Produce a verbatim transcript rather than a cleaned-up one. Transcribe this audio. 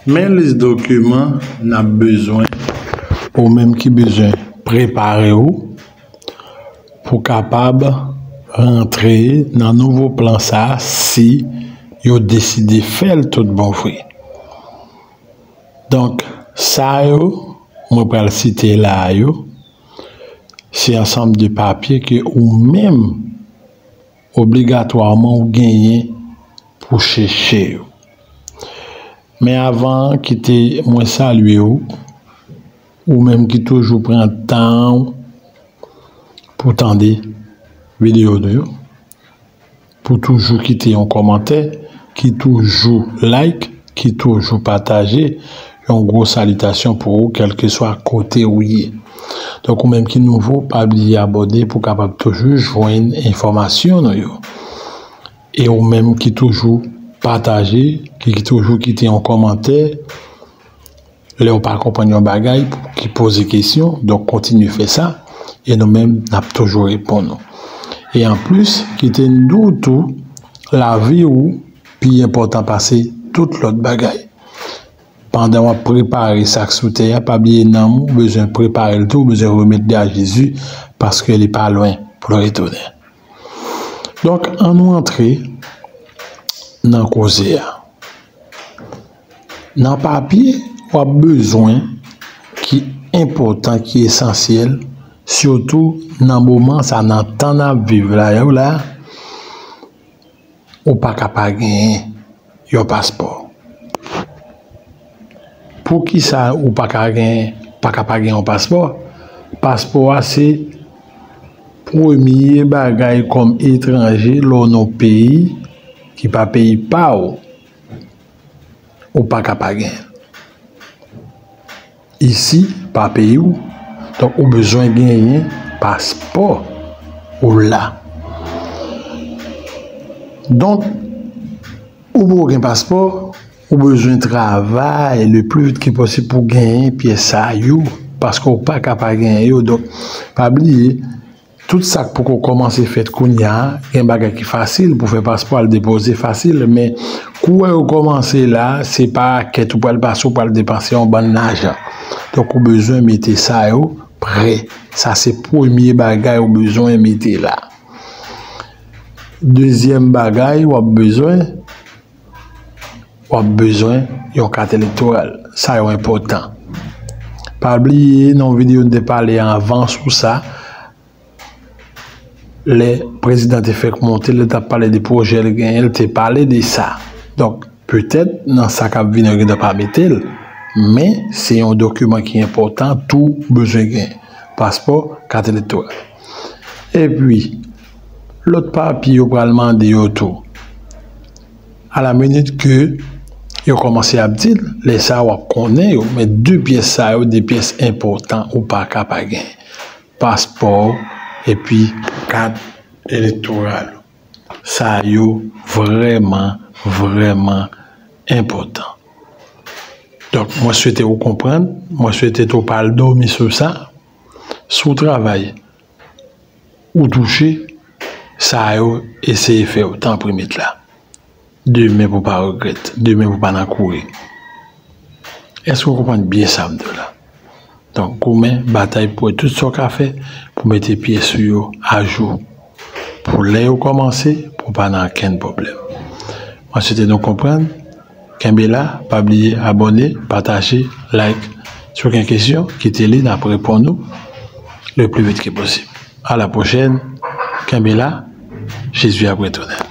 Men lis dokiman n ap bezwen, ou menm ki bezwen prepare w pou kapab rantre nan nouvo plan sa a si yo deside fè l tout bon vre. Donk, sa yo mwen pral site la a yo, se ansanm de papye ke ou menm obligatwaman ou genyen pou chèche yo. Men avan, kite mwen salye w, ou menm ki toujou pran tan w pou tande videyo nou yo, pou toujou kite yon kòmantè, ki toujou like, ki toujou pataje. Yon gwo salitasyon pou ou, kèlkeswa kote ou ye. Donk, ou menm ki nouvo, pa bliye abòne pou w kapab toujou jwenn enfòmasyon nou yo. E ou menm ki toujou pataje, ki, ki toujou kite yon kòmantè, lè w pa konprann yon bagay, ki poze kesyon, donk kontinye fè sa, e nou menm, n ap toujou reponn ou. E anplis, kite n di w tou, lavi w pi enpòtan pase tout lòt bagay. Pandan w ap prepare sa k sou tè a, pa bliye nanm ou bezwen prepare l tou, ou bezwen remèt li a Jezi, paske li pa lwen pou l retounen. Donk, ann nou antre nan koze a. Nan papye w ap bezwen ki enpòtan, ki esansyèl, sitou nan moman sa, nan tan n ap viv la yo la, ou pa ka pa genyen yon paspò. Poukisa ou pa ka gen, pa ka pa gen yon paspò? Paspò a se premye bagay kòm etranje lè w nan yon peyi ki pa peyi pa w, ou pa ka pa gen. Isi, pa peyi w, donk ou bezwen genyen paspò ou la. Donk, ou pou gen paspò, ou bezwen travay le pli vit ke posib pou genyen pyès sa yo, paske ou pa ka pa genyen yo. Donk, pa bliye, tout sa k poko kòmanse fèt kounye a, gen bagay ki fasil pou fè paspò, al depoze fasil, men kou w wè yo kòmanse la, se pa kèt ou pral pase, ou pral depanse yon bann lajan. Donk, ou bezwen mete sa yo prè. Sa se premye bagay ou bezwen mete la. Dezyèm bagay w ap bezwen, w ap bezwen yon kat elektoral. Sa yo enpòtan. Pa bliye, nan yon videyo n te pale anvan sou sa, lè prezidan te fèk monte, lè l t ap pale de pwojè l genyen, l te pale de sa. Donk, petèt, nan sa k ap vini, yo gentan pa mete l, men se yon dokiman ki enpòtan, tou bezwen gen. Paspò, kat elektoral. Epi, lòt papye yo pral mande yo tou. A la minit ke yo kòmanse ap di l, lè sa a w ap konnen yo, men de pyès sa yo, de pyès enpòtan ou pa ka pa gen. Paspò w epi kat elektoral ou. Sa yo vrèman, vrèman enpòtan. Donk, mwen swete ou konprann, mwen swete tou pa al dòmi sou sa. Si w travay, ou touche, sa yo eseye fè yo, tanpri met la. Demen pou pa regrèt, demen pou pa nan kouri. Èske w konprann byen sa m di w la? Donk, goumen, batay pou wè tout sa w ka fè pou mete pyès ou yo ajou. Pou lè yo kòmanse, pou pa nan okenn pwoblèm. Mwen swete nou konprann. Kenbe la, pa bliye abòne, pataje, like. Si w gen kesyon, kite li, n ap reponn ou le pli vit ke posib. A la pwochèn, kenbe la, Jezi ap retounen.